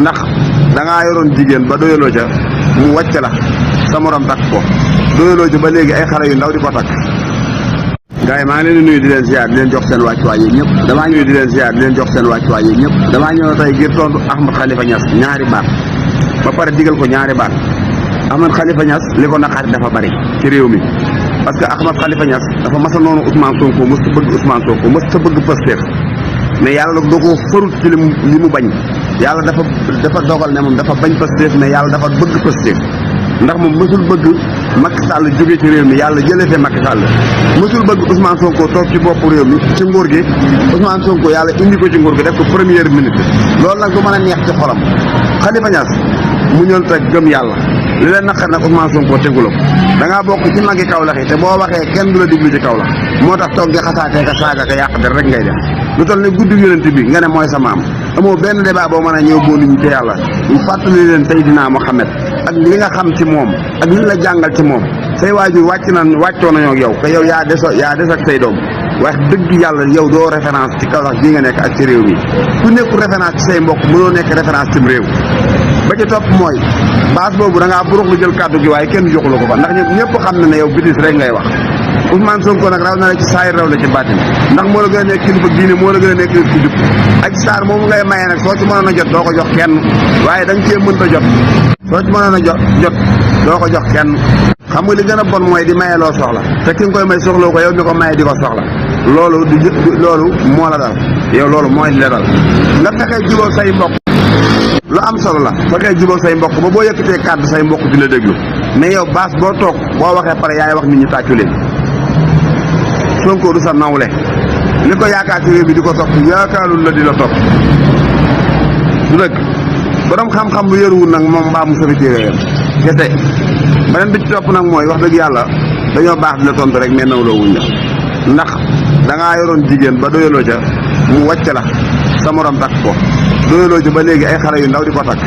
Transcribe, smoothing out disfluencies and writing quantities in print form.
ndax dangaa yoroon jigéen ba doyaloo ca mu wàcc la sa morom takk ko doyaloo ca ba léegi ay xale yu ndaw di ko takk. gars yi maa ngi leen di nuyu di leen ziar di leen jox seen wàccuwaay yi ñëpp damaa ñëw di leen ziar di leen jox seen wàccuwaay yi ñëpp damaa ñëw tey ngir tontu Ahmed Khalifa Niass ñaari baat ba pare digal ko ñaari baat. Ahmed Khalifa Niass li ko naqari dafa bari ci réew mi parce que Ahmed Khalifa Niass dafa mas a noonu Ousmane Sonko mës ta bëgg Ousmane Sonko mës ta bëgg Pastef mais yàlla da koo farut ci li mu bañ yàlla dafa dogal ne moom dafa bañ Pastef mais yàlla dafa bëgg Pastef ndax moom mësul bëgg Macky Sall jóge ci réew mi yàlla jëlee fee Macky Sall mësul bëgg Ousmane Sonko toog ci bopp réew mi ci nguur gi Ousmane Sonko yàlla indi ko ci nguur gi def ko premier ministre loolu nag du mën a neex ci xolam Khalifa Niass mu ñëw teg gëm yàlla li leen naqar nag Ousmane Sonko tegula ko da ngaa bokk ci magi Kaolack yi te boo waxee kenn du la diglu ci Kaolack moo tax toog di xasaatee ka saaga ka yàq der rek ngay def lu toll ne guddi yonent bi nga ne mooy sa maam amoo benn débat boo mën a ñëw boo nit ñi te yàlla ñu fàttali leen Seydina Muhammad ak li nga xam ci moom ak li la jàngal ci moom say waajur wàccoo nañoo ak yow que yow yaa des ak say doom wax dëgg yàlla yow doo référence ci Kaolack bii nga nekk ak ci réew mi ku nekkul référence ci say mbokk mënoo nekk référence ci réew ba ci topp mooy base boobu da ngaa burux lu jël kàddu gi waaye kenn joxu la ko fa ndax ñëpp xam na ne yow bitis rek ngay wax Ousmane Sonko nag raw na la ci saayir raw la ci bàttin ndax moo la gën a nekk kilifa diine moo la gën a nekk nit ku jub Adji Sarr moomu ngay maye nag soo ci mënoon a jot doo ko jox kenn waaye da nga cee mënta jot soo ci mënoon a jot doo ko jox kenn xam nga li gën a bon mooy di maye loo soxla te ki nga koy may soxloo ko yow mi ko maye di ko soxla loolu loolu moo la dal yow loolu mooy li la dal nga fexee jubóo say mbokk lu am solo la fexee jubóo say mbokk ba boo yëkkatee kàddu say mbokk di la déglu mais yow baas boo toog boo waxee pare yaay wax nit ñi tàccu leen Sonko du sa nawle li ko yaakaar ci réew mi di ko topp yaakaarul la di la topp du dëgg borom xam-xam lu yëruwul nag moom mbaa mu safiti réewam kese beneen bi ci topp nag mooy wax dëgg yàlla dañoo baax di la tontu rek mais nawloo wuñ la ndax dangaa yoroon jigéen ba doyaloo ca mu wàcc la sa morom takk ko doyaloo ca ba léegi ay xale yu ndaw di ko takk